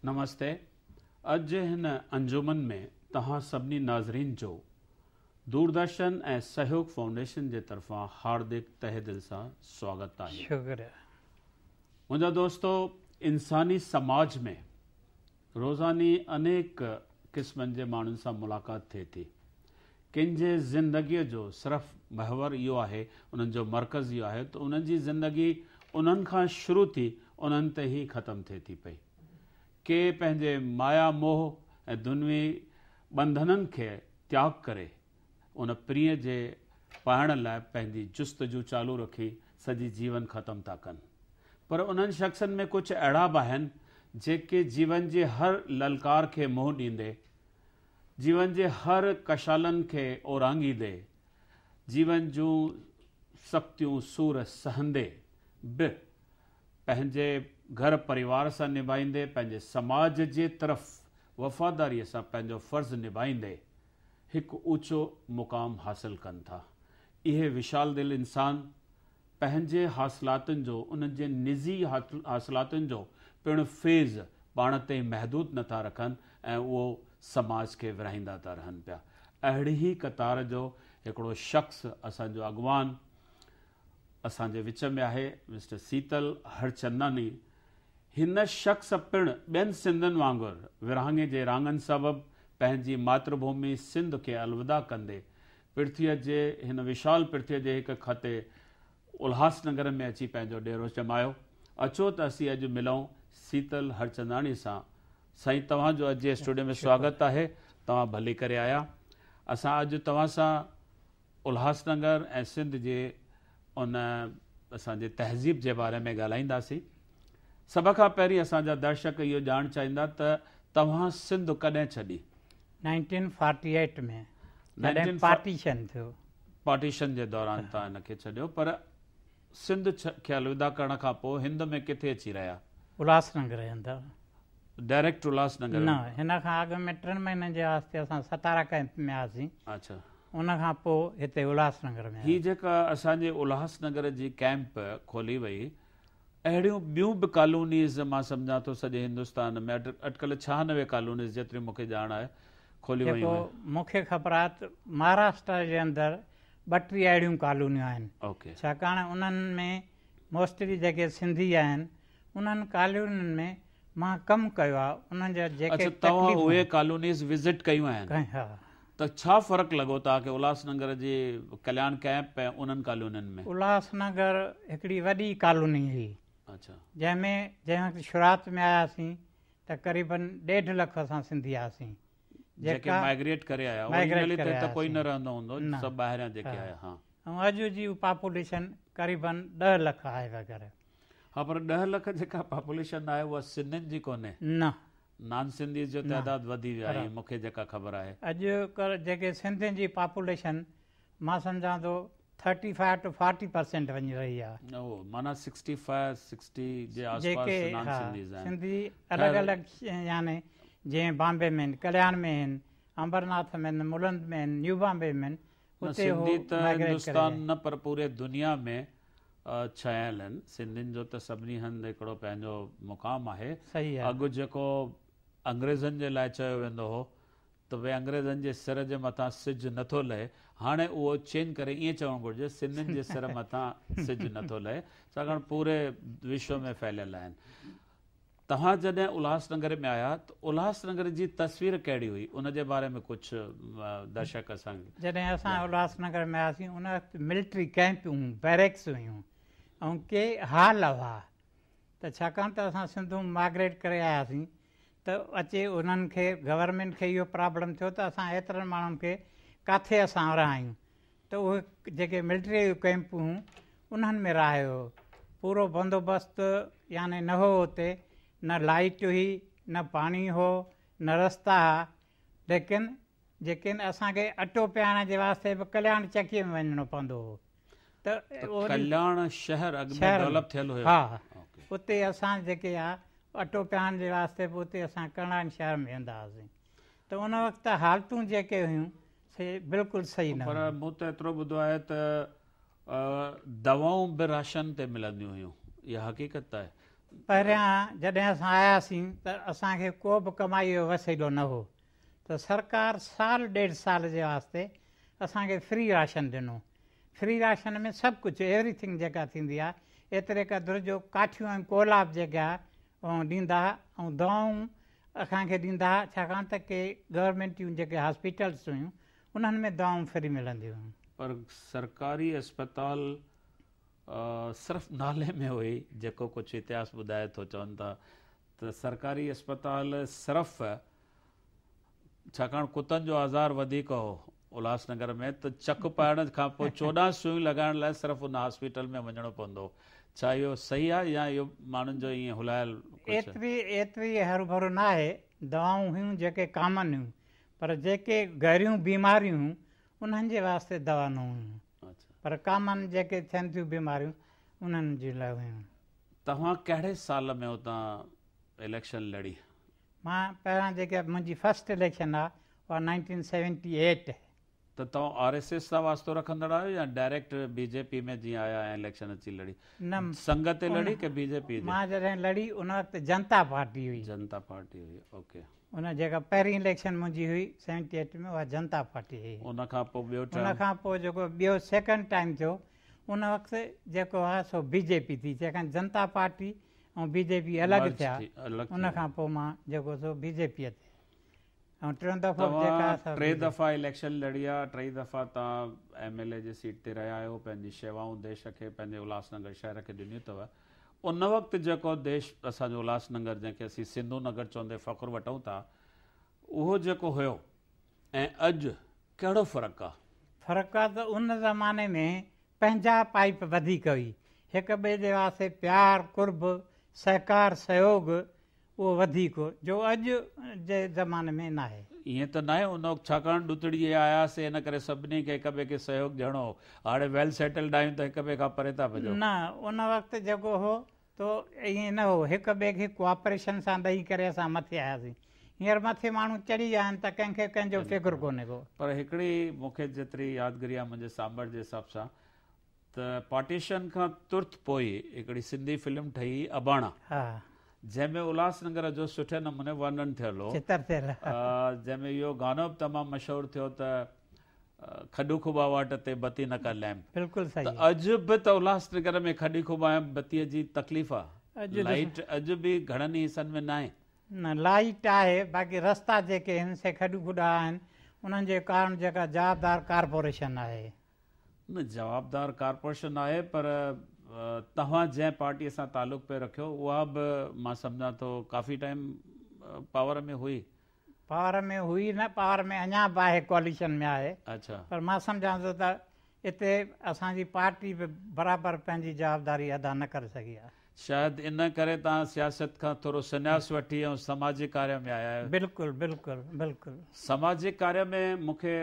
نمستي اڄ جي هن انجمن ۾ توهان سڀني ناظرين جو دوردرشن ۽ سهيوگ فائونڊيشن جي طرفان هاردڪ تهه دل سان سواگت آهي. شڪريه. منهنجا دوستو انساني سماج ۾ روزاني انيڪ قسمن جي ماڻهن سان ملاقات ٿئي ٿي. ڪن جي زندگيء جو صرف محور اهو آهي، انهن جو مرڪز اهو آهي ته انهن جي زندگي انهن کان شروع ٿي انهن تي ئي ختم ٿئي ٿي پئي. ڪي پنهنجي مايا موهه ۽ دنوي ٻنڌنن کي تياڳ ڪري ان پرينء جي پائڻ لاء پنهنجي جستجو چالو رکي سڄي جيون ختم ٿا ڪن. پر انهن شخصن ۾ ڪجهه اهڙا به آهن جيڪي جيون جي هر للڪار کي منهن ڏيندي، جيون جي هر ڪشالن کي اورانگهيندي، جيون جون سختيون سور سهندي به پنهنجي گهر پريوار سان نڀائيندي، پنهنجي سماج جي طرف وفاداريء سان پنهنجو فرض نڀائيندي هڪ اوچو مقام حاصل ڪن ٿا. اهي وشال دل انسان پنهنجي حاصلاتن جو، انهن جي نجي حاصلاتن جو پڻ فيض پاڻ تائين محدود نه ٿا رکن ۽ اهو سماج کي ورهائيندا ٿا رهن پيا. اهڙي ئي قطار جو هڪڙو شخص اسان جو اڳواڻ اسان جي وچ ۾ آهي مسٽر سيتل هرچنداڻي. هن شخص پڻ ٻين سنڌين وانگر ورهاڱي جي راڱن سبب پنهنجي ماتر ڀومي سنڌ کي الوداع ڪندي پرٿويء جي هن وشال پرٿويء جي هڪ خطي الهاس نگر ۾ اچي پنهنجو ڊيرو ڄمايو. اچو ته اسين اڄ ملون سيتل هرچنداڻي سان. سائين توهان جو اڄ جي اسٽوڊيو ۾ سواگت آهي. توهان ڀلي ڪري آيا. اسان اڄ توهان سان الهاس نگر ۽ سنڌ جي ان اسان جي تهذيب جي باري ۾ ڳالهائينداسين. سڀ کان پهرين اسان جا درشڪ اهو ڄاڻڻ چاهيندا ته توهان سنڌ ڪڏهن ڇڏي؟ نائنٽين فارٽي ايٽ ۾ جڏهن پارٽيشن ٿيو. پارٽيشن جي دوران توهان هن کي ڇڏيو پر سنڌ کي الوداع ڪرڻ کان پوء هند ۾ ڪٿي اچي رهيا؟ الهاس نگر اندر. ڊائريڪٽ الهاس نگر؟ نه هن کان اڳ ۾ ٽن مهينن جي واسطي اسان ستارا ڪئمپ ۾ آياسين. اڇا. ان کان پوء هتي الهاس نگر ۾ هي جيڪا اسان جي الهاس نگر جي ڪئمپ کولي وئي اهڙيون ٻيون به ڪالونيز مان سمجهان ٿو سڄي هندستان ۾ اٽڪل 96 ڪالونيز جيتري مون کي ڄاڻ آهي کوليون ويون جيڪو آهن. مون کي خبر آهي ته مهاراشٽرا جي اندر ٻه ٽي اهڙيون ڪالونيون آهن ڇاڪاڻ انهن ۾ موسٽلي جيڪي سنڌي آهن انهن ڪالونين ۾ مان ڪم ڪيو آهي انهن جا جيڪي اڇا توهان تڪليفون اهي ڪالونيز وزٽ ڪيون آهن ها. ته ڇا فرق لڳو توهان کي الهاس نگر جي ڪلياڻ ڪئمپ ۽ انهن ڪالونين ۾؟ الهاس نگر هڪڙي وڏي ڪالوني هئي اڇا. جنهن ۾ جنهن وقت شروعات ۾ آياسين ته قريبن ڏيڍ لک اسان سنڌي هئاسين جيڪي جيڪا مائگريٽ ڪري آيا مائگريٽ اوريجنلي ته ڪري هتي ڪوئي آياسين نه رهندو هوندو نه سڀ ٻاهريان جيڪي ها آيا ها. ۽ اڄ جي پاپوليشن قريبن 10 لک آهي وغيره. ها پر 10 لک جيڪا پاپوليشن آهي اها سنڌين جي ڪونهي. نه. نان سنڌيز جو نه تعداد وڌي ويو آهي برابر. مون کي جيڪا خبر آهي. اڄ ڪلهه جيڪي سنڌين جي پاپوليشن مان سمجهان ٿو thirty five two forty percent وڃي رهي آهي. او معنيٰ سڪسٽي فائيو سڪسٽي جي آس پاس جيڪي نان ها سنڌيز آهن. سنڌي الڳ خير الڳ يعني جيئن بامبي ۾ آهن، ڪلياڻ ۾ آهن، امبرناٿ ۾ آهن، ملند ۾ آهن، نيو بامبي ۾ آهن نه اتي هو سنڌي ته مائگريٽ ڪري هندستان ويا. نه پر پوري دنيا ۾ ڇانيل آهن. سنڌين جو ته سڀني هنڌ هڪڙو پنهنجو مقام آهي. صحيح آهي. اڳ جيڪو انگريزن جي لاء چيو ويندو هو ته ڀئي انگريزن جي سر جي مٿان سج نه ٿو لهي، هاڻي اهو چينج ڪري ائين چوڻ گهرجي سنڌين جي سر مٿان سج نه ٿو لهي، ڇاڪاڻ پوري وشو ۾ ڦهليل آهن. توهان جڏهن الهاس نگر ۾ آيا ته الهاس نگر جي تصوير ڪهڙي هئي ان جي باري ۾ ڪجهه درشڪ اسان کي جڏهن اسان الهاس نگر ۾ آياسين ان وقت ملٽري ڪئمپون بيرڪس هيون ۽ ڪي هال هئا ته ڇاڪاڻ ته اسان سنڌو مائگريٽ ڪري آياسين ته اچي انهن کي گورنمينٽ کي اهو پرابلم ٿيو ته اسان ايترن ماڻهن کي ڪاٿي اسان رهايون ته اهي جيڪي ملٽريء جون ڪئمپون هيون انهن ۾ رهايو ويو. پورو بندوبست يعني نه هو اتي، نه لائيٽ هئي، نه پاڻي هو، نه رستا ها، ليڪن جيڪي اسان کي اٽو پيهائڻ جي واسطي به ڪلياڻ چڪيء ۾ وڃڻو پوندو هو ته ته ڪلياڻ شهر اڳ ۾ شهر ۾ ڊولپ ٿيل هيو؟ ها اتي اسان جيڪي آ اٽو پيهائڻ جي واسطي به اتي اسان ڪلياڻ شهر ۾ ويندا هئاسين ته ان وقت حالتون جيڪي هيون سي بلڪل صحيح نه پر هيون. مون ته ايترو ٻڌو آهي ته دوائون به راشن تي ملنديون هيون اها حقيقت آهي. پهريان جڏهن اسان آياسين ته اسان کي ڪو به ڪمائي جو وسيلو نه هو ته سرڪار سال ڏيڍ سال جي واسطي اسان کي فري راشن ڏنو. فري راشن ۾ سڀ ڪجهه ايوري ٿنگ جيڪا ٿيندي آهي ايتري قدر جو ڪاٺيون ۽ ڪوئلا به جيڪي آهي اهي ڏيندا ها ۽ دوائون اسان کي ڏيندا ها ڇاڪاڻ ته ڪي گورنمينٽ جون جيڪي هاسپيٽلس هيون انهن ۾ دوائون فري ملنديون هيون. پر سرڪاري اسپتال صرف نالي ۾ هئي جيڪو ڪجهه اتهاس ٻڌائي ٿو چون ٿا ته سرڪاري اسپتال صرف ڇاڪاڻ ڪتن جو آزار وڌيڪ هو الهاس نگر ۾ ته چڪ پائڻ کان پوء 14 سوئيون لڳائڻ لاء صرف ان هاسپيٽل ۾ وڃڻو پوندو هو ڇا اهو صحيح آهي يا اهو ماڻهن جو ائين هلايل ڪجهه؟ ايتري ايتري هروڀرو نه آهي دوائون هيون جيڪي ڪامن هيون پر جيڪي گهريون بيماريون هيون انهن جي واسطي دوا نه هيون پر ڪامن جيڪي ٿين ٿيون بيماريون انهن جي لاء هيون. توهان ڪهڙي سال ۾ اتان اليڪشن لڙي؟ مان پهريان جيڪا منهنجي فرسٽ اليڪشن آ اها 1978. ته توهان آر ايس ايس سان واسطو رکندڙ آهيو يا ڊائريڪٽ بي جي پي ۾ جيئن آيا ۽ اليڪشن اچي لڙي؟ نه سنگهه تي لڙي ڪي بي جي پي جي؟ مان جڏهن لڙي ان وقت جنتا پارٽي هئي. جنتا پارٽي هئي اوڪي. ان جيڪا پهرين اليڪشن منهنجي هئي سيونٽي ايٽ ۾ اها جنتا پارٽي هئي. ان کان پوء ٻيو ٽرم؟ ان کان پوء جيڪو ٻيو سيڪنڊ ٽائيم ٿيو ان وقت جيڪو آهي سو بي جي پي ٿي جيڪا جنتا پارٽي ۽ بي جي پي الڳ ٿيا ان کان پوء مان جيڪو سو بي جي پي تي ۽ ٽيون دفعو به جيڪا توهان ٽي دفعا اليڪشن لڙي آ ٽئي دفعا توهان ايم ايل اي جي سيٽ تي رهيا آهيو پنهنجي شيوائون ديش کي پنهنجي الهاس نگر شهر کي ڏنيون اٿو ان وقت جيڪو ديش اسان جو الهاس نگر جنهن کي اسين سنڌو نگر چوندي فخر وٺون ٿا اهو جيڪو هيو ۽ اڄ ڪهڙو فرق آ؟ فرق آ ته ان زماني ۾ پنهنجا پائپ وڌيڪ هئي هڪ ٻئي جي واسطي پيار قرب سهڪار سهيوڳ اهو وڌيڪ هو جو اڄ جي زماني ۾ ناهي. ائين ته ناهي ان وقت ڇاڪاڻ ڏتڙجي آياسي ان ڪري سڀني کي هڪ ٻئي کي سهيوڳ ڏيڻو هو. هاڻي ويل سيٽلڊ آهيون ته هڪ ٻئي کان پري ٿا ڀڄون. نه ان وقت جيڪو هو تو ائين نه هو هڪ ٻئي کي ڪوآپريشن سان ڏئي ڪري اسان مٿي آياسين. هينئر مٿي ماڻهو چڙهي ويا آهن ته ڪنهن کي ڪنهن جو فڪر ڪونهي ڪو. پر هڪڙي مون کي جيتري يادگيري آهي منهنجي سانڀر جي حساب سان ته پارٽيشن کان ترت پوء هڪڙي سنڌي فلم ٺهي اباڻا جنهن ۾ الهاس نگر جو سٺي نموني ورنن ٿيل هو چتر ٿيل جنهن ۾ اهو گانو به تمام مشهور ٿيو ته کڏ کوٻا واٽ تي بتي نه ڪا ليمپ بلڪل صحيح ته اڄ به ته الهاس نگر ۾ کڏي کوٻا ۽ بتي جي تڪليف آ لائيٽ اڄ به گهڻن ئي حصن ۾ ناهي. نه لائيٽ آهي باقي رستا جيڪي آهن سي کڏون کڏا آهن انهن جي ڪارڻ جيڪا جوابدار ڪارپوريشن آهي. نه جوابدار ڪارپوريشن آهي پر توهان جنهن پارٽي سان تعلق پئي رکيو اها به مان سمجهان ٿو ڪافي ٽائيم پاور ۾ هئي. پاور ۾ هئي نه پاور ۾ اڃا به آهي ڪواليشن ۾ آهي پر مان سمجهان ٿو ته اتي اسان جي پارٽي به برابر پنهنجي جوابداري ادا نه ڪري سگهي آهي. شايد ان ڪري توهان سياست کان ٿورو سنياس وٺي ۽ سماجي ڪاريه ۾ آيا آهيو. بلڪل بلڪل بلڪل. سماجي ڪاريه ۾ مون کي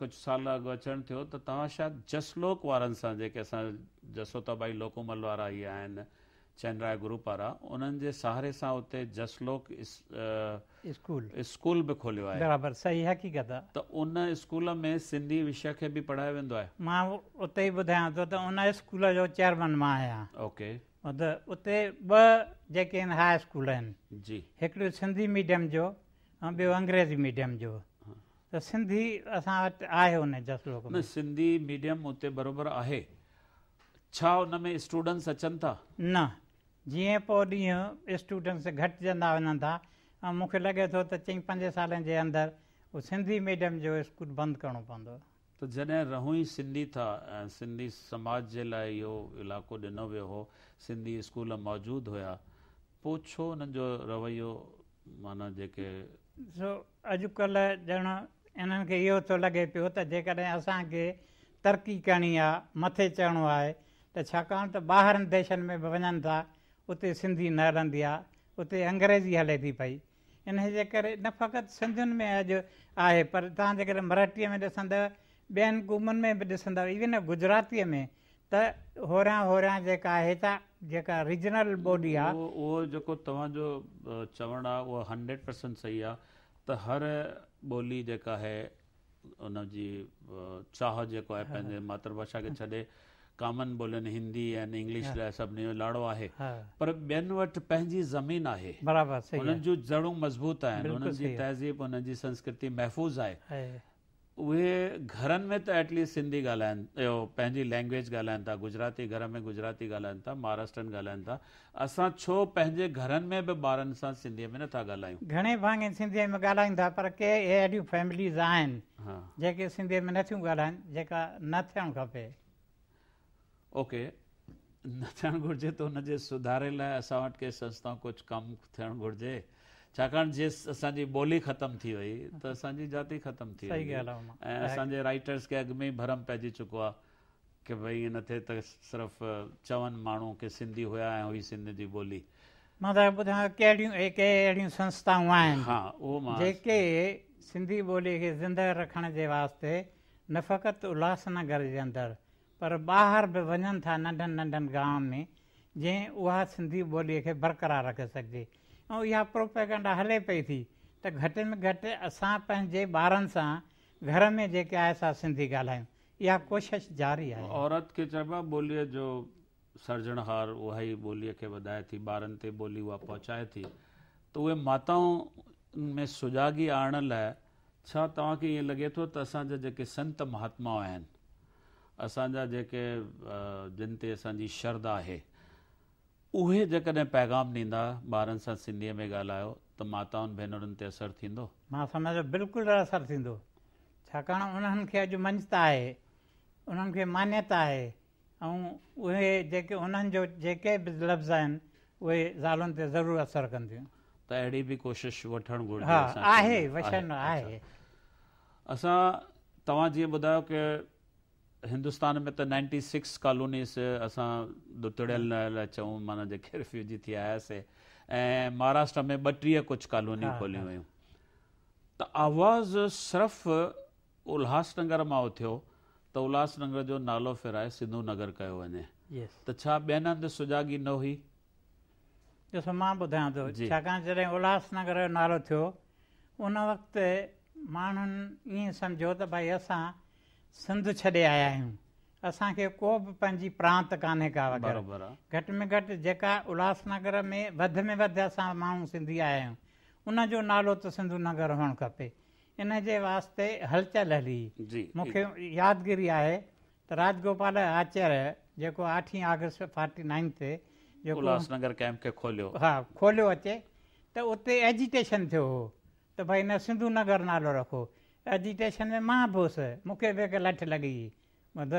ڪجهه سال اڳ اچڻ ٿيو ته توهان شايد جسلوڪ وارن سان جيڪي اسان جسوتا ٻائي لوڪومل وارا اهي آهن چئنراء گروپ وارا انهن جي سهاري سان اتي جسلوڪ اسڪول اسڪول به کوليو آهي. برابر صحيح حقيقت آ. ته ان اسڪول ۾ سنڌي وشيه کي به پڙهايو ويندو آهي. مان اتي ئي ٻڌايان ٿو ته ان اسڪول جو چيئرمن مان آهيان. اوڪي. اتي ٻه جيڪي آهن هاء اسڪول آهن. جي. هڪڙو سنڌي ميڊيم جو ۽ ٻيو انگريزي ميڊيم جو. ته سنڌي اسان وٽ آهي ان جسلوڪ ۾. نه سنڌي ميڊيم اتي بروبر آهي. ڇا ان ۾ اسٽوڊنٽس اچن ٿا؟ نه. جيئن پوء ڏينهن اسٽوڊنٽس گهٽجندا وڃن ٿا ۽ مون کي لڳي ٿو ته چئين پنجين سالن جي اندر اهو سنڌي ميڊيم جو اسڪول بند ڪرڻو پوندو. ته جڏهن رهون ئي سنڌي ٿا ۽ سنڌي سماج جي لاء اهو علائقو ڏنو ويو هو، سنڌي اسڪول موجود هيا، پوء ڇو انهن جو رويو معنيٰ جيڪي. سو اڄڪلهه ڄڻ انهن کي اهو ٿو لڳي پيو ته جيڪڏهن اسان کي ترقي ڪرڻي آ، مٿي چڙهڻو آهي ته ڇاڪاڻ ته ٻاهرن ديشن ۾ به وڃن ٿا اتي سنڌي نه هلندي آ، اتي انگريزي هلي ٿي پئي. انهي جي ڪري نه فقط سنڌين ۾ اڄ آهي پر توهان جيڪڏهن مرهٽيء ۾ ڏسندؤ، ٻين قومن ۾ به ڏسندؤ، ايون گجراتيء ۾ ته هوريان هوريان جيڪا آهي ته جيڪا ريجنل ٻولي آ. اهو اهو جيڪو توهان جو چوڻ آ اهو هنڊريڊ پرسنٽ صحيح آ ته هر ٻولي جيڪا آهي ان جي چاهه جيڪو آهي پنهنجي ماتر ڀاشا کي ڇڏي ڪامن ٻولين هندي ۽ انگلش لاء سڀني جو لاڙو آهي پر ٻين وٽ پنهنجي زمين آهي انهن جون جڙون مضبوط آهن انهن جي تهذيب انهن جي سنسڪرتي محفوظ آهي اهي گهرن ۾ ته ايٽليسٽ سنڌي ڳالهائن اهو پنهنجي لينگويج ڳالهائن ٿا گجراتي گهر ۾ گجراتي ڳالهائن ٿا مهاراشٽرن ڳالهائن ٿا اسان ڇو پنهنجي گهرن ۾ به ٻارن سان سنڌيء ۾ نٿا ڳالهايون؟ گهڻي ڀاڱي سنڌيء ۾ ڳالهايون ٿا پر ڪي اهڙيون فيمليز آهن جيڪي سنڌيء ۾ نٿيون ڳالهائن جيڪا نه ٿيڻ کپي. اوڪي نه ٿيڻ گهرجي ته ان جي سڌاري لاء اسان وٽ ڪي سنسٿائون ڪجهه ڪم ٿيڻ گهرجي ڇاڪاڻ جي اسان جي ٻولي ختم ٿي وئي ته اسان جي جاتي ختم ٿي ويندي ۽ اسان جي رائيٽرس کي اڳ ۾ ئي ڀرم پئجي چڪو آهي ڪي ڀئي ائين نه ٿئي ته صرف چون ماڻهو ڪي سنڌي هيا ۽ هئي سنڌ جي ٻولي. مان توهان کي ٻڌايان ڪهڙيون ڪي اهڙيون سنسٿائون آهن جيڪي سنڌي ٻولي کي زنده رکڻ جي واسطي نه فقط الهاس نگر جي اندر پر ٻاهر به وڃن ٿا ننڍن ننڍن گانون ۾ جئين اها سنڌي ٻولي کي برقرار رکي سگهجي ۽ اها پروپيگنڊا هلي پئي ٿي ته گهٽ ۾ گهٽ اسان پنهنجي ٻارن سان گهر ۾ جيڪي آهي سا سنڌي ڳالهايون اها ڪوشش جاري آهي. عورت کي چئبو آهي ٻوليء جو سرجڻهار، اها ئي ٻوليء کي وڌائي ٿي، ٻارن تي ٻولي اها پهچائي ٿي ته اهي ماتائن ۾ سجاڳي آڻڻ لاء ڇا توهان کي ائين لڳي ٿو ته اسان جا جيڪي سنت مهاتما آهن، اسان جا جيڪي جن تي اسان جي شرڌا آهي، اهي جيڪڏهن پيغام ڏيندا ٻارن سان سنڌيء ۾ ڳالهايو ته ماتائن ڀينرن تي اثر ٿيندو؟ مان سمجهان ٿو بلڪل اثر ٿيندو ڇاڪاڻ انهن کي اڄ مڃتا آهي انهن کي مانيت آهي ۽ اهي جيڪي انهن جو جيڪي به لفظ آهن اهي زالن تي ضرور اثر ڪنديون. ته اهڙي به ڪوشش وٺڻ گهرجي ها اسان کي. آهي وشن آهي. اسان توهان جيئن ٻڌايو ڪي هندستان ۾ ته نائنٽي سڪس ڪالونيز اسان ڏتڙيل لاء چئون معنيٰ جيڪي رفيوجي ٿي آياسي ۽ مهاراشٽرا ۾ 32 ڪجهه ڪالونيون کوليون ويون ته آواز صرف الهاس نگر مان اٿيو ته الهاس نگر جو نالو ڦيرائي سنڌو نگر ڪيو وڃي ته ڇا ٻين هنڌ سجاڳي نه هئي؟ ڏسو مان ٻڌايان ٿو ڇاڪاڻ جڏهن الهاس نگر جو نالو ٿيو ان وقت ماڻهن ائين سمجهيو ته ڀائي اسان سنڌ ڇڏي آيا آهيون اسان کي ڪو به پنهنجي پرانت ڪانهي ڪا وغيره گهٽ ۾ گهٽ جيڪا الهاس نگر ۾ وڌ ۾ وڌ اسان ماڻهو سنڌي آيا آهيون ان جو نالو ته سنڌو نگر هئڻ کپي ان جي واسطي هلچل هلي مون کي يادگيري آهي ته راج گوپال آچاريه جيڪو آٺين آگسٽ فارٽي نائن تي جيڪو الهاس نگر ڪئمپ کي کوليو ها کوليو اچي ته اتي ايجيٽيشن ٿيو هو ته ڀئي نه سنڌو نگر نالو رکو. ايجيٽيشن ۾ مان به هوس، مون کي به هڪ لٺ لڳي هئي. ٻڌ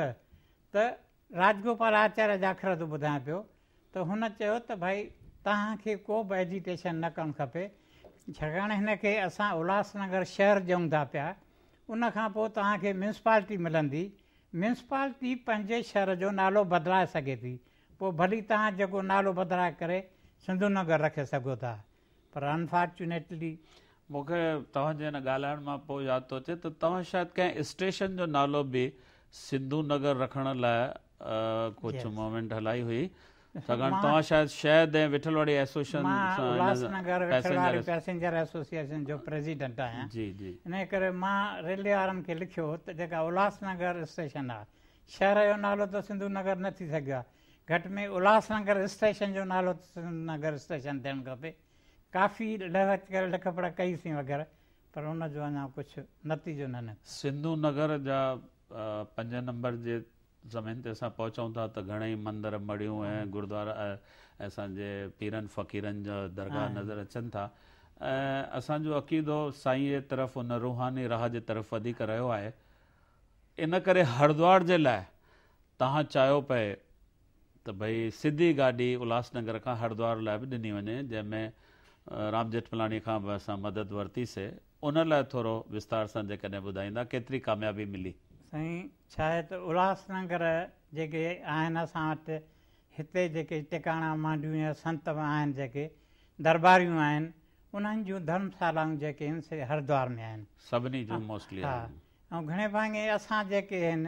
ته راجگوپال آچاريه جا اکر ٿو ٻڌايان پيو ته هن چيو ته ڀائي توهان کي ڪو به ايجيٽيشن نه ڪرڻ کپي، ڇاڪاڻ هن کي اسان الهاس نگر شهر ڏيون ٿا پيا، ان کان پوء توهان کي ميونسپالٽي ملندي، ميونسپالٽي پنهنجي شهر جو نالو بدلائي سگهي ٿي، پوء ڀلي توهان جيڪو نالو بدلائي ڪري سنڌو نگر رکي سگهو ٿا. پر انفارچونيٽلي. مون کي توهان جي هن ڳالهائڻ مان پوء ياد ٿو اچي ته توهان شايد ڪنهن اسٽيشن جو نالو به سنڌو نگر رکڻ لاء ڪجهه موومينٽ هلائي هئي ڇاڪاڻ توهان شايد شهد ۽ وٺلواڙي ايسوسيئشن مان الهاس نگر وٺلواڙي پئسينجر ايسوسيئيشن جو پريزيڊنٽ آهيان جي جي انهي ڪري مان ريلوي وارن کي لکيو ته جيڪا الهاس نگر اسٽيشن آهي شهر جو نالو ته سنڌو نگر نه ٿي سگهيو آهي گهٽ ۾ الهاس نگر اسٽيشن جو نالو ته سنڌو نگر اسٽيشن ٿيڻ کپي. ڪافي لهه وچ ڪري لک پڙهه ڪئي سين وغيره پر ان جو اڃا ڪجهه نتيجو نه نڪتو. سنڌو نگر جا پنج نمبر جي زمين تي اسان پهچون ٿا ته گهڻئي مندر، مڙهيون ۽ گردوارا ۽ اسان جي پيرن فقيرن جا درگاهه نظر اچن ٿا ۽ اسان جو عقيدو سائين جي طرف ان روحاني راهه جي طرف وڌيڪ رهيو آهي ان ڪري هردوار جي لاء توهان چاهيو پئي ته ڀئي سڌي گاڏي الهاس نگر کان هردوار لاء به ڏني وڃي جنهن ۾ رام ڄيٺملاڻي کان به اسان مدد ورتي سي ان لاء ٿورو وستار سان جيڪڏهن ٻڌائيندا ڪيتري ڪاميابي ملي. سائين ڇا آهي ته الهاس نگر جيڪي آهن اسان وٽ هتي جيڪي ٽڪاڻا مانڊيون يا سنت آهن جيڪي درباريون آهن انهن جون ڌرمشالائون جيڪي آهن سي هردوار ۾ آهن. سڀني جون موسٽلي آهن. ها ۽ گهڻي ڀاڱي اسان جيڪي آهن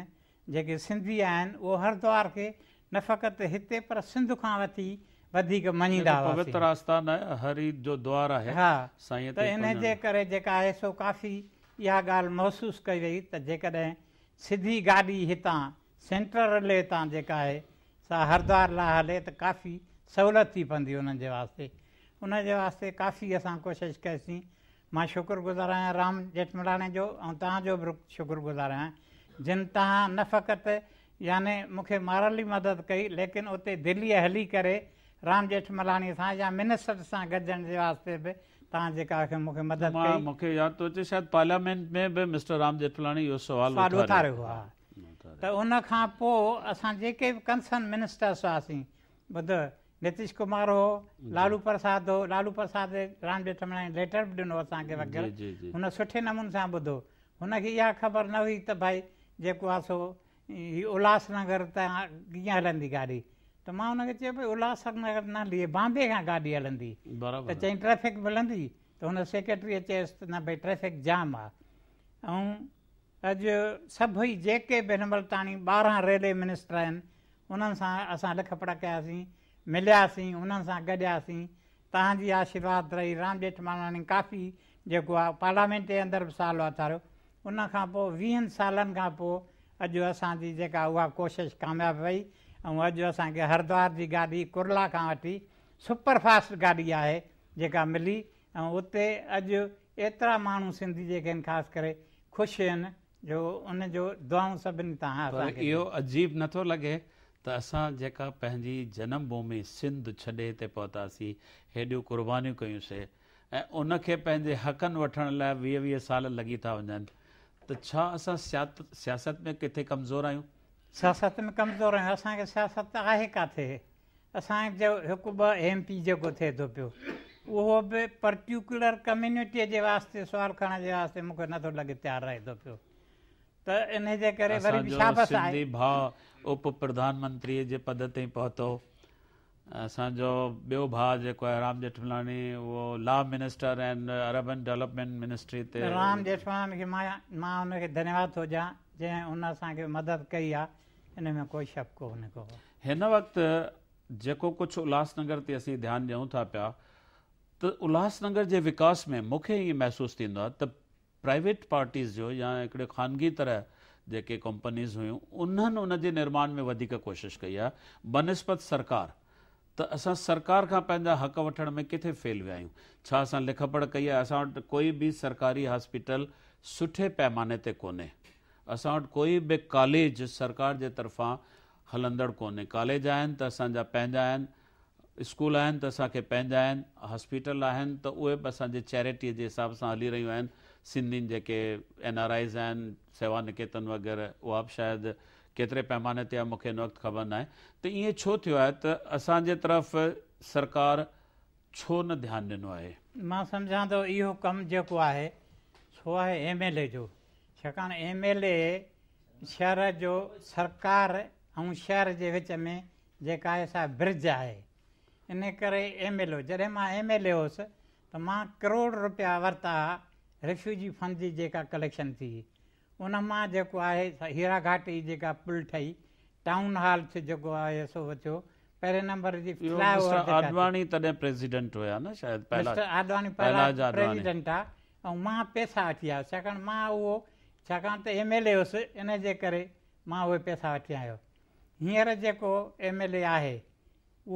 جيڪي سنڌي آهن اهو هردوار کي نه فقط هتي پر سنڌ کان وٺي وڌيڪ مڃيندا هئاسين. پوتر آستان آهي، هري جو دوار آهي، ها سائين ته تي انهي پڃڻ. جي ڪري جيڪا آهي سو ڪافي اها ڳالهه محسوس ڪئي وئي ته جيڪڏهن سڌي گاڏي هتان سينٽرل ريلوي تان جيڪا آهي سا هردوار لاء هلي ته ڪافي سهولت ٿي پوندي انهن جي واسطي. ان جي واسطي ڪافي اسان ڪوشش ڪئيسين. مان شڪر گذار آهيان رام ڄيٺملاڻي جو ۽ توهان جو به شڪر گذار آهيان جن توهان نه فقط يعني مون کي مارلي مدد ڪئي ليڪن اتي دليء هلي ڪري رام ڄيٺملاڻي سان يا منسٽر سان گڏجڻ جي واسطي به توهان جيڪا مون کي مدد ڪئي. مون کي ياد ٿو اچي شايد پارليامينٽ ۾ به مسٽر رام ڄيٺملاڻي اهو سوال اٿاريو هو. ته ان کان پوء اسان جيڪي به ڪنسرن منسٽرس هئاسين ٻڌ نتيش ڪمار هو، لالو پرساد هو، لالو پرساد رام ڄيٺملاڻي ليٽر به ڏنو اسان کي وغيره هن سٺي نموني سان ٻڌو هن کي اها خبر نه هئي ته ڀائي جيڪو آهي سو هي الهاس نگر تان ڪيئن هلندي گاڏي ته مان هن کي چيو ڀئي الهاس نگر نه هلي بامبي کان گاڏي هلندي ته چئين ٽريفڪ ملندي ته هن سيڪريٽريء چيس ته نه ڀئي ٽريفڪ جام آهي ۽ اڄ سڀئي جيڪي به هن مهل تاڻي 12 ريلوي منسٽر آهن انهن سان اسان لک پڙهه ڪياسين، ملياسين، انهن سان گڏياسين، توهان جي آشيرواد رهي، رام ڄيٺملاڻي ڪافي جيڪو آهي پارليامينٽ جي اندر به سوال اٿاريو، ان کان پوء ويهن سالن کان پوء اڄ اسان جي جيڪا اها ڪوشش ڪامياب وئي ۽ اڄ اسان کي هردوار جي گاڏي ڪرلا کان وٺي سپر فاسٽ گاڏي آهي جيڪا ملي ۽ اتي اڄ ايترا ماڻهو سنڌي جيڪي آهن خاص ڪري خوش آهن جو ان جو دعائون سڀني تان پر اسان کي اهو عجيب نه ٿو لڳي ته اسان جيڪا پنهنجي جنم ڀومي سنڌ ڇڏي هتي پهتاسين، هيڏيون قربانيون ڪيون سي ۽ ان کي پنهنجي حقن وٺڻ لاء 20 20 سال لڳي ٿا وڃن ته ڇا اسان سياست ۾ ڪٿي ڪمزور آهيون؟ سياست ۾ ڪمزور آهيون، اسان کي سياست آهي ڪاٿي؟ اسان جو هڪ ٻه ايم پي جيڪو ٿئي ٿو پيو اهو به پرٽيڪولر ڪميونٽيء جي واسطي سوال کڻڻ جي واسطي مون کي نٿو لڳي تيار رهي ٿو پيو ته انهي جي ڪري وري اسان به جو شابس آهي. سنڌي ڀاء اپ پرڌان منتريء جي پد تائين پهتو. اسان جو ٻيو ڀاء جيڪو آهي رام ڄيٺملاڻي اهو law minister and urban development ministry تي. رام ڄيٺملاڻي کي مان مان ان کي ڌنيواد ٿو ڏيان جنهن ان اسان کي مدد ڪئي آهي ان ۾ ڪوئي شڪ ڪونهي ڪو. هن وقت جيڪو ڪجهه الهاس نگر تي اسين ڌيان ڏيون ٿا پيا ته الهاس نگر جي وڪاس ۾ مون کي ائين محسوس ٿيندو آهي ته پرائيويٽ پارٽيز جو يا هڪڙي خانگي طرح جيڪي ڪمپنيز هيون انهن ان جي نرماڻ ۾ وڌيڪ ڪوشش ڪئي آهي بنسبت سرڪار ته اسان سرڪار کان پنهنجا حق وٺڻ ۾ ڪٿي فيل ويا آهيون ڇا اسان لک پڙهه ڪئي آهي اسان وٽ ڪوئي به سرڪاري هاسپيٽل سٺي پيماني تي ڪونهي اسان وٽ ڪوئي به ڪاليج سرڪار جي طرفان هلندڙ ڪونهي. ڪاليج آهن ته اسان جا پنهنجا آهن، اسڪول آهن ته اسان کي پنهنجا آهن، هاسپيٽل آهن ته اهي به اسان جي چيريٽيء جي حساب سان هلي رهيون آهن. سنڌين جيڪي اين آر آئيز آهن، سيوا نڪيتن وغيره اها به شايد ڪيتري پيماني تي آهي مون کي هن وقت خبر ناهي ته ائين ڇو ٿيو آهي ته اسان جي طرف سرڪار ڇو نه ڌيان ڏنو آهي؟ مان سمجهان ٿو اهو ڪم جيڪو آهي سو آهي ايم ايل اي جو ڇاڪاڻ ايم ايل اي شهر جو سرڪار ۽ شهر جي وچ ۾ جيڪا آهي سا برج آهي ان ڪري ايم ايل او جڏهن مان ايم ايل اي هوس ته مان ڪروڙ روپيا ورتا ها ريفيوجي فنڊ جي جيڪا ڪليڪشن ٿي ان مان جيڪو آهي هيرا گهاٽ جي جيڪا پل ٺهي ٽائون هال جيڪو آهي سو ٿيو پهرين نمبر جي اهو فلاء اوور مسٽر جيڪا ٿي. آڏواڻي تڏهن پريزيڊنٽ هيا نه شايد مسٽر آڏواڻي پهلاج آڏواڻي. پريزيڊنٽ ها ۽ مان پئسا وٺي آيس ڇاڪاڻ مان اهو ڇاڪاڻ ته ايم ايل اي هوس ان جي ڪري مان اهي پئسا وٺي آيو هينئر جيڪو ايم ايل اي آهي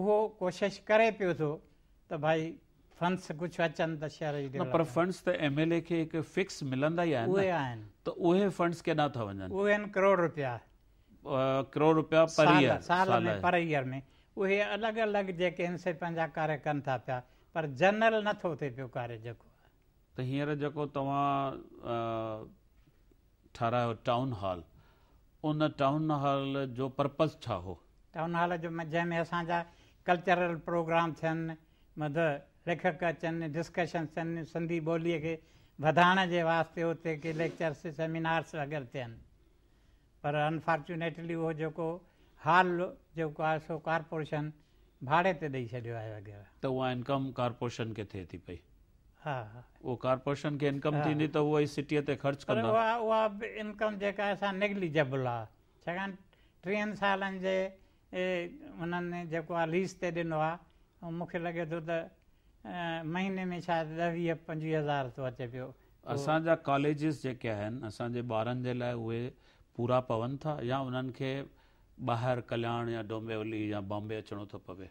اهو ڪوشش ڪري پيو ٿو ته ڀائي فنڊس ڪجهه اچن ته شهر جي نه پر ڊولپمينٽ. فنڊس ته ايم ايل اي کي هڪ فڪس ملندا ئي آهن اهي نه آهن. ته اهي فنڊس ڪيڏانهن ٿا وڃن؟ اهي آهن ڪروڙ روپيا. ڪروڙ روپيا پر ايئر سال ۾ پر ايئر ۾ اهي الڳ الڳ جيڪي آهن سي پنهنجا ڪاريه ڪن ٿا پيا پر جنرل نه ٿو ٿئي پيو ڪاريه جيڪو آهي. ته هينئر جيڪو توهان ٺارايو ٽائون هال ان ٽائون هال جو پرپز ڇا هو؟ ٽائون هال جو جنهن ۾ اسان جا ڪلچرل پروگرام ٿين مطلب ليکڪ اچن ڊسڪشن ٿين سنڌي ٻوليء کي وڌائڻ جي واسطي اتي ڪي ليڪچرس سيمينارس وغيره ٿين. پر انفارچونيٽلي اهو جيڪو هال جيڪو آهي سو ڪارپوريشن ڀاڙي تي ڏئي ڇڏيو آهي وغيره. ته اها انڪم ڪارپوريشن کي ٿئي ٿي پئي. ها ها. اهو ڪارپوريشن کي انڪم ٿيندي ته اهو ئي سٽيء تي خرچ پر ڪندا. اها اها به انڪم جيڪا آهي سا نيگليجبل آهي ڇاڪاڻ 30 سالن جي انهن جيڪو آهي ليز تي ڏنو آهي ۽ مون کي لڳي ٿو ته مهيني ۾ شايد 10 20 25 هزار ٿو اچي پيو. اسان جا ڪاليجز جيڪي آهن اسان جي ٻارن جي لاء اهي پورا پون ٿا يا انهن کي ٻاهر ڪلياڻ يا ڊومبيولي يا بامبي اچڻو ٿو پوي؟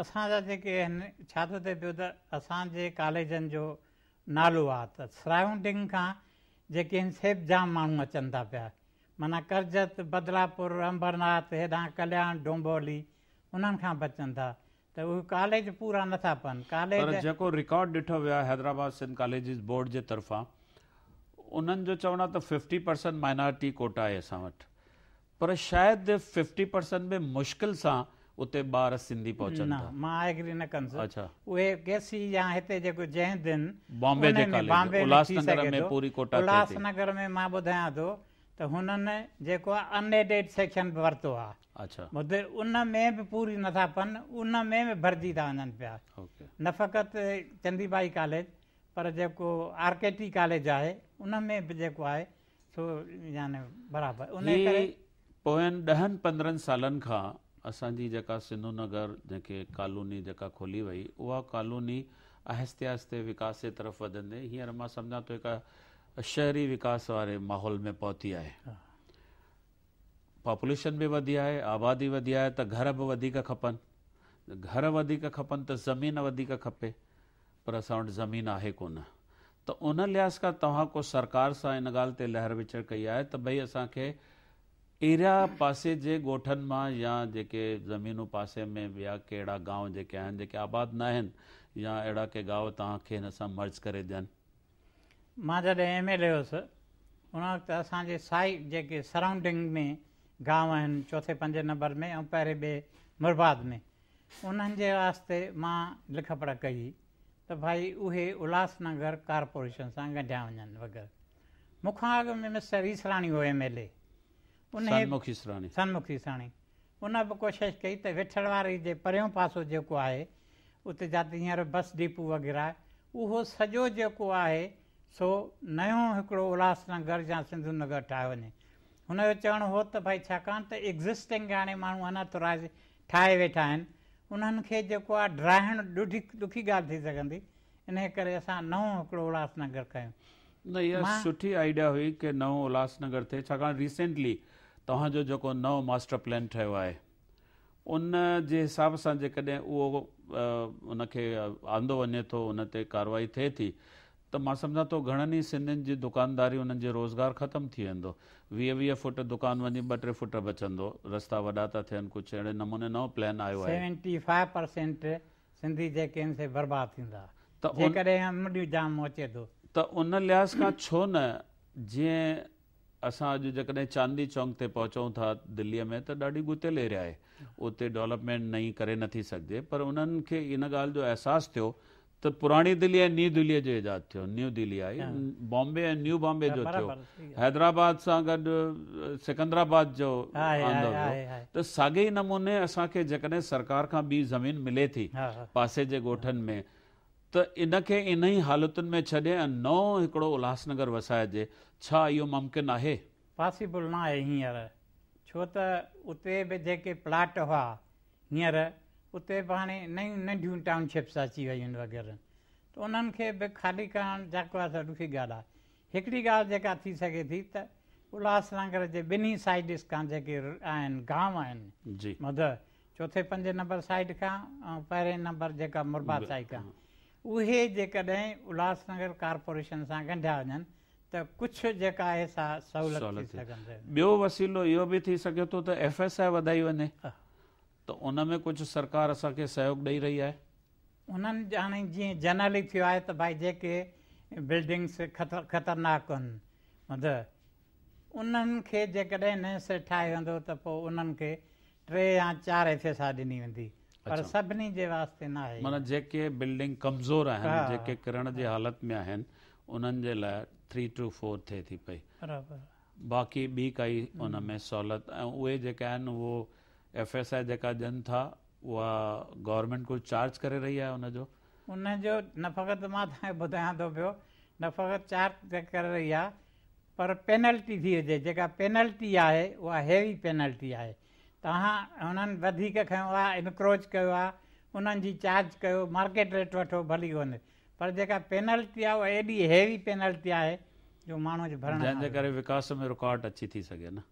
اسان جا جيڪي آهن ڇا ٿو ٿئي پيو ته اسان جي ڪاليجن جو نالو آ ته سرائونڊنگ کان جيڪي آهن سي به جام ماڻهو اچن ٿا پيا معنيٰ ڪرجت، بدلاپور، امبرناٿ، هيڏانهن ڪلياڻ، ڊومبولي انهن کان به اچن ٿا ته اهي ڪاليج پورا نه ٿا پون ڪاليج. پر جيڪو رڪارڊ ڏٺو ويو آهي حيدرآباد سنڌ ڪاليجز بورڊ جي طرفان انهن جو چوڻ آهي ته ففٽي پرسنٽ مائنارٽي ڪوٽا آهي اسان وٽ پر شايد ففٽي پرسنٽ به مشڪل سان اتي ٻار سنڌي پهچن نه ٿا. مان ايگري نه ڪندس. اڇا. اهي ڪي سي يا هتي جيڪو جئه هند آهن بامبي جي انهي ۾ ڪاليج بامبي ۾ الهاس ٿي نگر سگهي ۾ ٿو. پوري ڪوٽا ٿئي الهاس ٿي. نگر ۾ مان ٻڌايان ٿو ته هنن جيڪو آهي ان ايڊيڊ سيڪشن به ورتو آهي. اڇا. ٻڌ ان ۾ به پوري نه ٿا پون ان ۾ به ڀرجي ٿا وڃن پيا. اوڪي. نه فقط چندي ٻائي ڪاليج پر جيڪو آر ڪي ٽي ڪاليج آهي ان ۾ به جيڪو آهي سو يعني برابر انهي هي ڪري. پوين ڏهن پندرهن سالن کان اسان جي جيڪا سنڌو نگر جنهن کي ڪالوني جيڪا کولي وئي اها ڪالوني آهستي آهستي وڪاس جي طرف وڌندي هينئر مان سمجهان ٿو هڪ شهري وڪاس واري ماحول ۾ پهتي آهي. پاپوليشن به وڌي آهي، آبادي وڌي آهي ته گهر به وڌيڪ کپن، گهر وڌيڪ کپن ته زمين وڌيڪ کپي پر اسان وٽ زمين آهي ڪونه ته ان لحاظ کان توهان ڪو سرڪار سان ان ڳالهه تي لهر وچڙ ڪئي آهي ته ڀئي اسان کي ايريا پاسي جي ڳوٺن مان يا جيڪي زمينون پاسي ۾ ٻيا ڪي اهڙا گانو جيڪي آهن جيڪي آباد ناهن يا اهڙا ڪي گانو توهان کي هن سان مرج ڪري ڏين. مان جڏهن ايم ايل اي هوس ان وقت اسان جي سائي جيڪي سرائونڊنگ ۾ گانو آهن چوٿين پنجين نمبر ۾ ۽ پهرين ٻئي مرباد ۾ انهن جي واسطي مان لک پڙهه ڪئي ته ڀائي اهي الهاس نگر ڪارپوريشن سان ڳنڍيا وڃن وغيره. مون کان اڳ ۾ مسٽر ايسراڻي هو ايم ايل اي انهي سنمک ايسراڻي. سنمک ايسراڻي ان به ڪوشش ڪئي ته وٺڙ واري جي پريون پاسو جيڪو آهي اتي جاتي هينئر بس ڊيپو وغيره آهي اهو سڄو جيڪو آهي سو نيون هڪڙو الهاس نگر يا سنڌو نگر ٺاهيو وڃي. هن جو چوڻ هو ته ڀائي ڇاڪاڻ ته ايگزسٽنگ هاڻي ماڻهو ان اٿورائيز ٺاهي ويٺا آهن انهن کي جيڪو آهي ڊاهڻ ڏاڍي ڏکي ڳالهه ٿي سگهندي انهي ڪري اسان نئون هڪڙو الهاس نگر ڪيون. نه اها مان. سٺي آئيڊيا هئي ڪي نئون الهاس نگر ٿئي ڇاڪاڻ ريسينٽلي توهان جو جيڪو نئون ماسٽر پلان ٺهيو آهي ان جي حساب سان جيڪڏهن اهو ان کي آندو وڃي ٿو ان تي ڪارروائي ٿئي ٿي ته مان سمجهان ٿو گهڻن ئي سنڌين جي دڪانداري انهن جي روزگار ختم ٿي ويندو. 20 20 فوٽ دڪان وڃي ٻه ٽي فوٽ بچندو. رستا وڏا ٿا ٿين ڪجهه اهڙي نموني نئون پلان آيو آهي. سيونٽي فائيو پرسينٽ سنڌي جيڪي آهن سي برباد ٿيندا ته ان جيڪڏهن امڙيون جام اچي ٿو. ته ان لحاظ کان ڇو نه جيئن اسان اڄ جيڪڏهن چاندني چونڪ تي پهچون ٿا دليء ۾ ته ڏاڍي ڳتيل ايريا آهي اتي ڊولپمينٽ نئين ڪري نٿي سگهجي پر انهن کي ان ڳالهه جو احساس ٿيو ته پراڻي دلي ۽ نيو دليء جو ايجاد ٿيو نيو دلي آئي بامبي ۽ نيو بامبي جو ٿيو حيدرآباد سان گڏ سڪندرآباد جو آندو ويو ته ساڳئي ئي نموني اسان کي جيڪڏهن سرڪار کان ٻي زمين ملي ٿي پاسي جي ڳوٺن ۾ ته ان کي انهي حالتن ۾ ڇڏي ۽ نئون هڪڙو الهاس نگر وسائجي، ڇا اهو ممڪن آهي؟ پاسيبل نه آهي هينئر، ڇو ته اتي به جيڪي پلاٽ هئا هينئر اتي به هاڻي نيون ننڍيون ٽائون شپس اچي ويون آهن وغيره ته انهن کي به خالي ڪرڻ جيڪو آهي سو ڏکي ڳالهه آهي. هڪڙي ڳالهه جيڪا ٿي سگهي ٿي ته الهاس نگر جي ٻنهي سائيڊس کان جيڪي آهن گانو آهن مطلب چوٿين پنجين نمبر سائيڊ کان ۽ پهرين نمبر جيڪا مرباد سائيڊ کان اهي جيڪڏهن الهاس نگر ڪارپوريشن سان ڳنڍيا وڃن ته ڪجهه جيڪا آهي سا سهولت ٿي سگهندي. ٻيو وسيلو اهو به ٿي سگهي ٿو ته ايف ايس I وڌائي وڃي ته ان ۾ ڪجهه سرڪار اسان کي سهيوگ ڏئي رهي آهي. انهن هاڻي جيئن جنرلي ٿيو آهي ته ڀائي جيڪي بلڊنگس خطرناڪ آهن مطلب انهن کي جيڪڏهن نئين سر ٺاهيو ويندو ته پوء انهن کي ٽي يا چار ايف ايس I ڏني ويندي پر سڀني جي واسطي ناهي. معنيٰ جيڪي بلڊنگ ڪمزور آهن جيڪي ڪرڻ جي حالت ۾ آهن انهن جي لاء ٿري ٽو فور ٿئي ٿي پئي باقي ٻي ڪائي ان ۾ سهولت ۽ اهي جيڪا آهن اهو ايف ايس I جيڪا ڏين ٿا اها گورنمينٽ ڪجهه چارج ڪري رهي آهي ان جو؟ ان جو نه فقط مان توهان کي ٻڌايان ٿو پيو نه فقط چارج ڪري رهي آهي پر پينلٽي ٿي هجي جيڪا پينلٽي آهي اها هيوي پينلٽي آهي توهان هنن وڌيڪ کنيو آهي انڪروچ ڪيو آهي انهن جي چارج ڪيو مارڪيٽ ريٽ وٺو ڀلي ڪونهي پر جيڪا پينلٽي آهي اها ايڏي هيوي پينلٽي آهي جو ماڻهو جي ڀرڻ جنهن جي ڪري وڪاس ۾ رڪاوٽ اچي ٿي سگهي نه.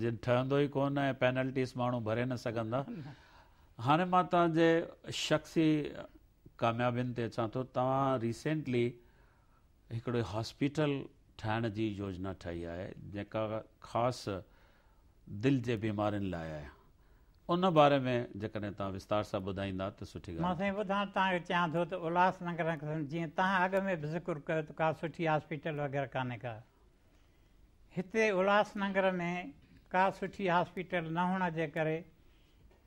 جن ٺهندو ئي ڪونه ۽ پينلٽيز ماڻهو ڀري نه سگهندا. هاڻي مان توهان جي شخصي ڪاميابين تي اچان ٿو. توهان ريسينٽلي هڪڙي هاسپيٽل ٺاهڻ جي يوجنا ٺاهي آهي جيڪا خاص دل جي بيمارين لاء آهي. ان باري ۾ جيڪڏهن توهان وستار سان ٻڌائيندا ته سٺي مان ڳالهه سائين ٻڌائڻ توهان کي چاهيان ٿو ته الهاس نگر جيئن توهان اڳ ۾ به ذڪر ڪيو ته ڪا سٺي هاسپيٽل وغيره ڪانهي ڪا. هتي الهاس نگر ۾ ڪا سٺي هاسپيٽل نه هئڻ جي ڪري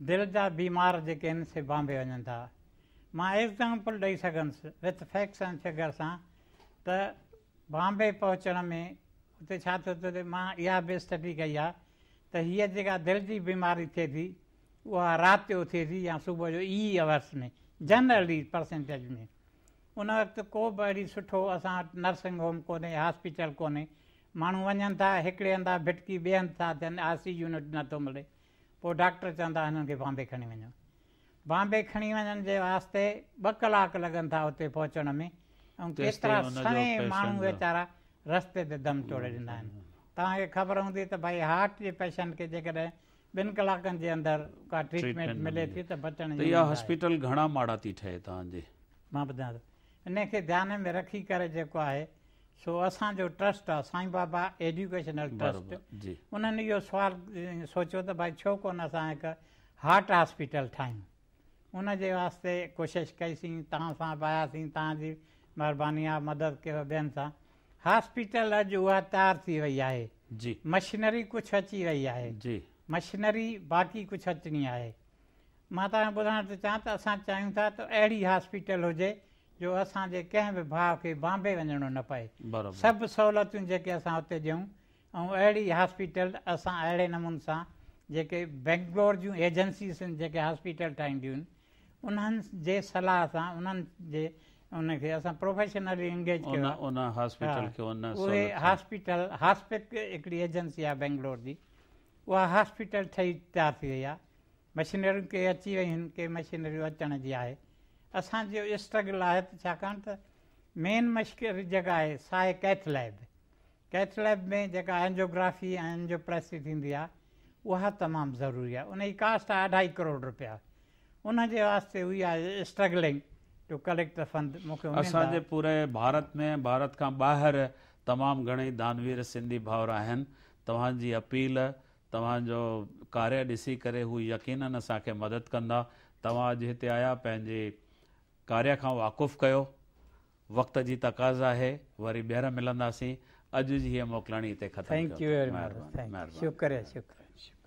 دل جا بيمار جيڪي آهن سي بامبي وڃن ٿا. مان ايگزامپل ڏئي سگهندس وٿ فيڪٽس اينڊ فگر سان ته بامبي پهچڻ ۾ اتي ڇا ٿيو ٿو ته مان اها به اسٽڊي ڪئي آهي ته هيء جيڪا دل جي بيماري ٿئي ٿي اها رات جو ٿئي ٿي يا صبح جو اي اورس ۾ جنرلي پرسنٽيج ۾ ان وقت ڪو به اهڙي سٺو اسان وٽ نرسنگ هوم ڪونهي، هاسپيٽل ڪونهي، ماڻهو وڃن ٿا هڪڙي هنڌان ڀٽڪي ٻئي هنڌ ٿا ٿين، آء سي يونٽ نه ٿو ملي، پوء ڊاڪٽر چوندا هنن کي بامبي کڻي وڃو. بامبي کڻي وڃڻ جي واسطي ٻه ڪلاڪ لڳن ٿا اتي پهچڻ ۾ ۽ ڪيترا تيستائين ان جو سوين ماڻهو پيشنٽ جو ويچارا رستي تي دم ٽوڙي ڏيندا آهن. توهان کي خبر هوندي ته ڀائي هارٽ جي پيشنٽ کي جيڪڏهن ٻن ڪلاڪن جي اندر ڪا ٽريٽمينٽ ٽريٽمينٽ نه ملي ملي ٿي ته بچڻ ته جي اها اميد آهي. هاسپيٽل گهڻا ماڙا ٿي ٺهي توهان جي؟ مان ٻڌايان ٿو انهي کي ڌيان ۾ رکي ڪري جيڪو آهي سو اسان جو ٽرسٽ آهي سائين بابا ايڊيوڪيشنل ٽرسٽ بروبر جي. انهن اهو سوال سوچيو ته ڀائي ڇو ڪونه اسان هڪ هارٽ هاسپيٽل ٺاهيون ان جي واسطي ڪوشش ڪئي سين توهان سان به آياسين توهان جي مهرباني آهي مدد ڪيو ٻين سان هاسپيٽل اڄ اها تيار ٿي وئي آهي جي. مشنري ڪجهه اچي وئي آهي جي. مشنري باقي ڪجهه اچڻي آهي مان توهان کي ٻڌائڻ ٿو چاهيان ته اسان چاهيون ٿا ته اهڙي هاسپيٽل هجي جو اسان جي ڪنهن به ڀاء کي بامبي وڃڻو نه پئي. بروبر. سڀ سهولتون جيڪي اسان اتي ڏيون ۽ اهڙي هاسپيٽل اسان اهڙي نموني سان جيڪي بينگلور جون ايجنسيز آهن جيڪي هاسپيٽل ٺاهينديون آهن انهن جي صلاح سان انهن جي ان کي اسان پروفيشنلي انگيج ڪيو ان آهي. ان ها هاسپيٽل کي ان اهي سهولت سان. هاسپيٽل هاسپڪ هڪڙي ايجنسي آهي بينگلور جي اها هاسپيٽل ٺهي تيار ٿي وئي آهي. مشينريون ڪي اچي ويون آهن ڪي مشينريون اچڻ جي آهي اسان جو اسٽرگل آهي ته ڇاڪاڻ ته مين مشينري جيڪا آهي سا آهي ڪيٿ ليب ڪيٿ ليب ۾ جيڪا اينجوگرافي ۽ اينجوپلاسٽي ٿيندي آهي اها تمام ضروري آهي ان جي ڪاسٽ آهي اڍائي ڪروڙ رپيا ان جي واسطي we are struggling to collect the fund مون کي اميد اسان جي آهي. پوري ڀارت ۾ ڀارت کان ٻاهر تمام گهڻئي دانوير سنڌي ڀائر آهن توهان جي اپيل توهان جو ڪاريه ڏسي ڪري هو يقينن اسان کي مدد ڪندا. توهان اڄ هتي آيا پنهنجي ڪاريه کان واقف ڪيو. وقت جي تقاضا آهي وري ٻيهر ملنداسين. اڄ جي هيء موڪلاڻي هتي ختم thank ڪيون يو ٿا. ويري مچ مهرباني thank you مهرباني شڪريه مهرباني. شڪريه.